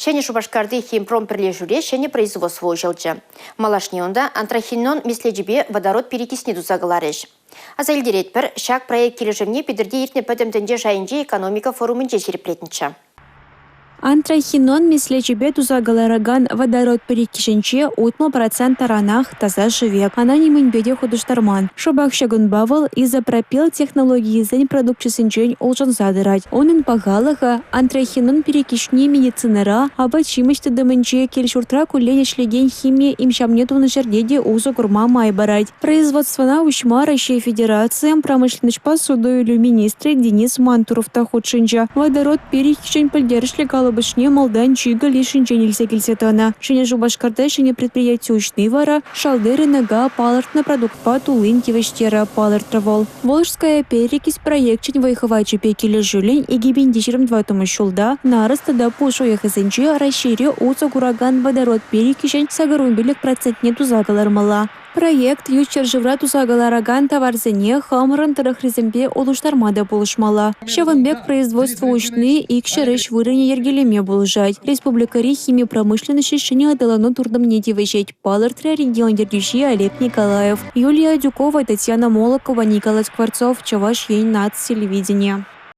Ҫӗнӗ Шупашкарти Химпром пӗрлешӳре ҫӗнӗ производство уҫӑлчӗ. Малашне унта антрахинон меслечӗпе водород перекисне туса кӑларӗҫ. Аса илтеретпӗр, ҫак проект килӗшӗвне Питӗрте иртнӗ Пӗтӗм тӗнче шайӗнчи экономика форумӗнче ҫирӗплетнӗччӗ. Антрахинон меслечӗпе туса кӑларакан водород перекиҫӗнче 60 процент таранах таса шӗвек. Ӑна нимӗнпе те хутӑштарман. Шӑпах ҫакӑнпа вӑл изопропил технологийӗсен продукчӗсенчен улшӑнса тӑрать. Унӑн пахалӑхӗ антрахинон перекиҫне медицинӑра, апат-ҫимӗҫ тытӑмӗнче, кил-ҫуртра куллен ӗҫлекен хими им-ҫамне тунӑ ҫӗрте те усӑ курма май парать. Производствӑна уҫма Раҫҫей Федерацийӗн промышленноҫпа суту-илӳ министрӗ Денис Мантуров та хутшӑнчӗ. Водород перекиҫӗн пӗлтерӗшлӗ калӑпӑшне малтан чикӗ лешӗнчен илсе килсе тӑнӑ. Ҫӗнӗ Шупашкарта ҫӗнӗ предприяти уҫни вара шалти рынока палӑртнӑ продуктпа туллин тивӗҫтерӗ, палӑртрӗ вӑл. Волжская перекись проекчӗн вӑй-хӑвачӗпе килӗшӳллӗн 2024 ҫулта нарӑс тата пуш уйӑхӗсенче Раҫҫейре усӑ куракан водород перекиҫӗн 85 процентне туса кӑлармалла. Проект ют ҫӗршывра туса кӑларакан таварсене хамӑрӑн тӑрӑхрисемпе улӑштарма та пулӑшмалла. Ҫавӑн пек производство уҫни 200 ӗҫ вырӑнӗ йӗркелеме пулӑшать. Республикӑри хими промышленноҫӗ ҫӗнӗ аталану туртӑмне тивӗҫет, палӑртрӗ регион ертӳҫи Олег Николаев. Юлия Адюкова, Татьяна Молокова, Николай Скворцов, Чӑваш Ен наци телевиденийӗ.